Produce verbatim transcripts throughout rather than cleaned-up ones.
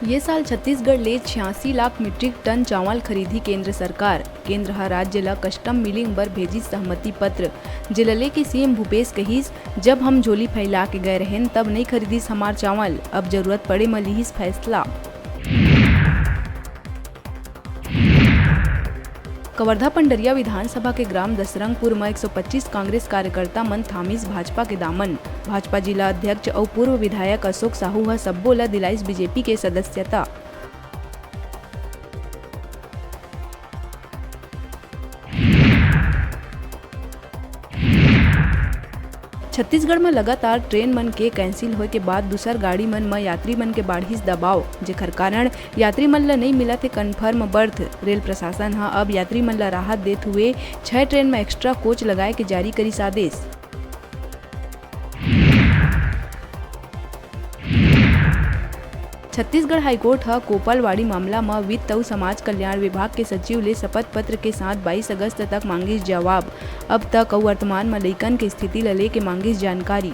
ये साल छत्तीसगढ़ ले छियासी लाख मीट्रिक टन चावल खरीदही केंद्र सरकार। केंद्र ह राज्य ल कस्टम मिलिंग बर भेजिस सहमति पत्र, जेला लेके सीएम भूपेश कहिस, "जब हम झोली फैला के गए रहेन, तब नइ खरीदिस हमार चावल, अब जरूरत पड़े म लिहिस फैसला।" कवर्धा पंडरिया विधानसभा के ग्राम दसरंगपुर म एक सौ पच्चीस कांग्रेस कार्यकर्ता मन थामिस भाजपा के दामन। भाजपा जिला अध्यक्ष अउ पूर्व विधायक अशोक साहू ह सब्बो ल दिलाइस बीजेपी के सदस्यता। छत्तीसगढ़ म लगातार ट्रेन मन के कैंसिल होय के बाद दूसर गाड़ी मन म यात्री मन के बाढ़िस दबाव, जेखर कारण यात्री मन ल नइ मिलत हे कन्फर्म बर्थ। रेल प्रशासन ह अब यात्री मन ल राहत देत हुए छै ट्रेन म एक्स्ट्रा कोच लगाए के जारी करिस आदेश। छत्तीसगढ़ हाईकोर्ट ह कोपलवाड़ी मामला म वित्त अउ समाज कल्याण विभाग के सचिव ले शपथ पत्र के साथ बाईस अगस्त तक मांगिस जवाब। अब तक अउ वर्तमान म लइकन के स्थिति ल लेके मांगिस जानकारी।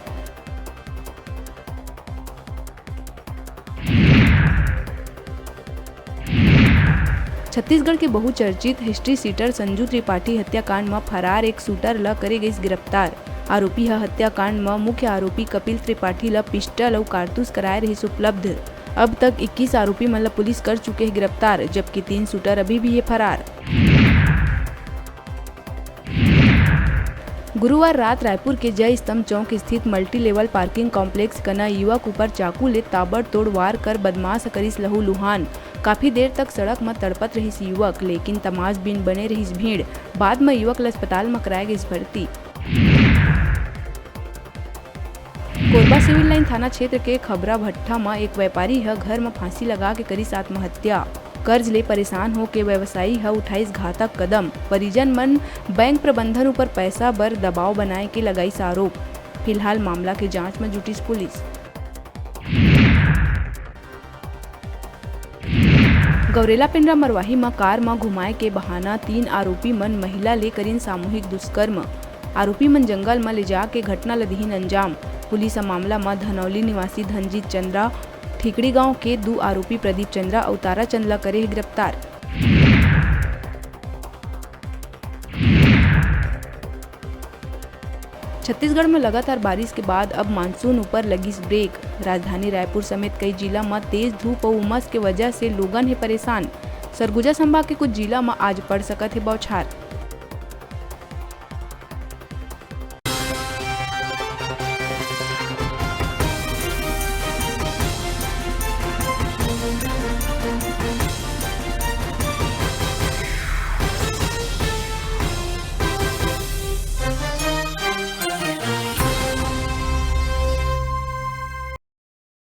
छत्तीसगढ़ के बहुचर्चित हिस्ट्री शीटर संजू त्रिपाठी हत्याकांड म फरार एक शूटर ल करे गइस गिरफ्तार। आरोपी ह हत्याकांड म मुख्य आरोपी कपिल त्रिपाठी ल पिस्टल अउ कारतूस कराए रहिस उपलब्ध। अब तक इक्कीस आरोपी मन ल पुलिस कर चुके हे गिरफ्तार, जबकि तीन शूटर अभी भी हे फरार। गुरुवार रात रायपुर के जय स्तंभ चौक स्थित मल्टी लेवल पार्किंग कॉम्प्लेक्स कना युवक ऊपर चाकू ले ताबड़तोड़ वार कर बदमाश करिस लहूलुहान। काफी देर तक सड़क म तड़पत रहिस युवक, लेकिन तमाशबीन बने रहिस भीड़। बाद म युवक ल अस्पताल म कराए गइस भर्ती। कोरबा सिविल लाइन थाना क्षेत्र के खबरा भट्ठा म एक व्यापारी ह घर म फांसी लगा के करिस आत्महत्या। कर्ज ले परेशान होके व्यवसायी ह उठाइस घातक कदम। परिजन मन बैंक प्रबंधन ऊपर पैसा बर दबाव बनाए के लगाइस आरोप। फिलहाल मामला के जांच म जुटिस पुलिस। गौरेला पेंड्रा मरवाही म कार म घुमाए के बहाना तीन आरोपी मन महिला ले करिन सामूहिक दुष्कर्म। आरोपी मन जंगल म ले जाके घटना ल दिहिन अंजाम। पुलिस ह मामला म धनौली निवासी धनजीत चंद्रा, ठीकड़ी गांव के दू आरोपी प्रदीप चंद्रा अउ ताराचंद ल करे हे गिरफ्तार। छत्तीसगढ़ म लगातार बारिश के बाद अब मानसून ऊपर लगिस ब्रेक। राजधानी रायपुर समेत कई जिला म तेज धूप अउ उमस के वजह से लोगन हे परेशान। सरगुजा संभाग के कुछ जिला म आज पड़ सकत हे बौछार।